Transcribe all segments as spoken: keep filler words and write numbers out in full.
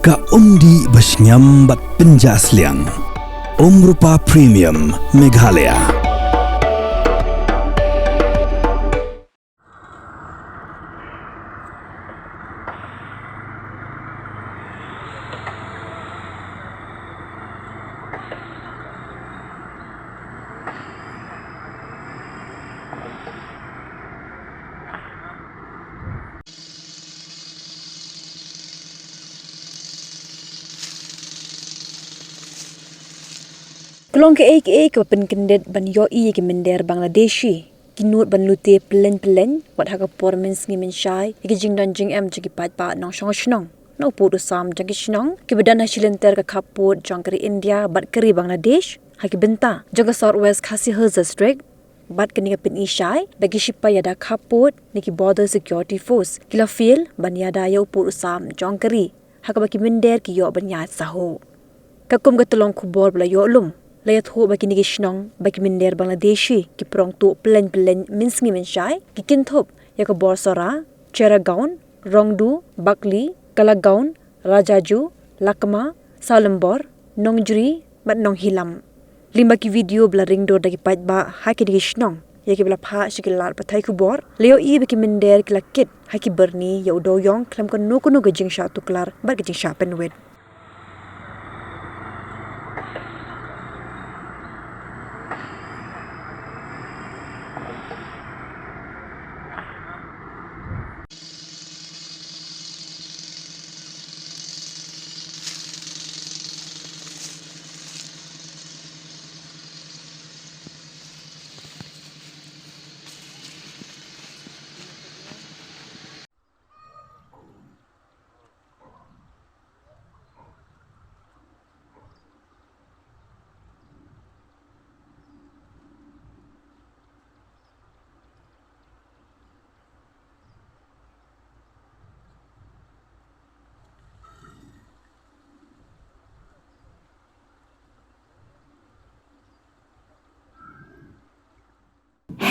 Ka umdih ba shngiam bad pynjah sliang. Umrupa Premium Meghalaya. Ka long kaei kaei kaba pynkyndit ban ïohi ïa ki mynder Bangladeshi, ki nud ban lute pyllein pyllein, wat ha ka por mynsngi mynshai ïa ki jingdon jingem jong ki paidbah nongshong shnong na u pud u sam jong ki shnong kiba don ha shilynter ka khappud jong ka ri India bad ka ri Bangladesh, ha ki bynta jong ka South West Khasi Hills District. Bad kane ka pyni shai ba ki shipai ïada khappud ne ki Border Security Force ki la fail ban ïada ïa u pud u sam jong ka ri, ha kaba ki mynder ki ïoh ban ïaid sahuh. Katkum ka tyllong khubor ba la ïoh lum, la ïathuh ba kine ki shnong ba ki mynder Bangladeshi ki prong tuh pyllein pyllein mynsngi mynshai, ki kynthup ïa ka Borsora, Cheragaon, Rongdu, Bakli, Kalagaon, Rajaju, Lakma, Sawlembor, Nongjri bad Nonghilam. Lyngba ki video ba la ring dur da ki paidbah ha kine ki shnong ïa kiba la phah sha ki lad pathai khubor, la ïohi ba ki mynder ki la kit ha ki byrni ïa u dewïong khlem kano kano ka jingshah tuklar bad ka jingshah pynwit.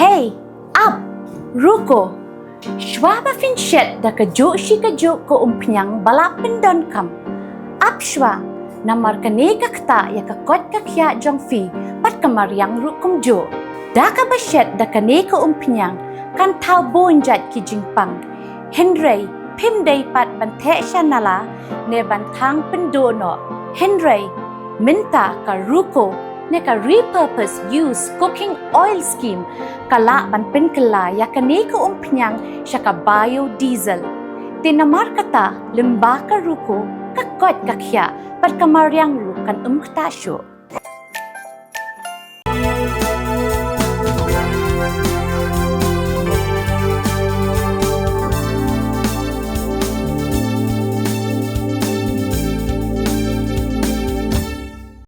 Hey, ap, ruko. Shuwa ba phin shet da kajuh shi kajuh ka umphniang ba la pyndonkam, ap shuwa, namar kane ka ktah ïa ka koit ka khiah jong phi bad ka mariang ruh kumjuh. Da kaba shet da kane ka umphniang kan thaw bun jait ki jingpang. Hynrei phim dei pat ban theh sha nala ne ban thang pynduh noh. Hynrei mynta ka ruko ne ka repurpose use cooking oil scheme ka lah ban pynkylla ïa kane ka umphniang sha ka biodiesel. Te namar kata, lyngba ka ruko, ka koit ka khiah bad ka mariang ruh kan ym ktah shuh.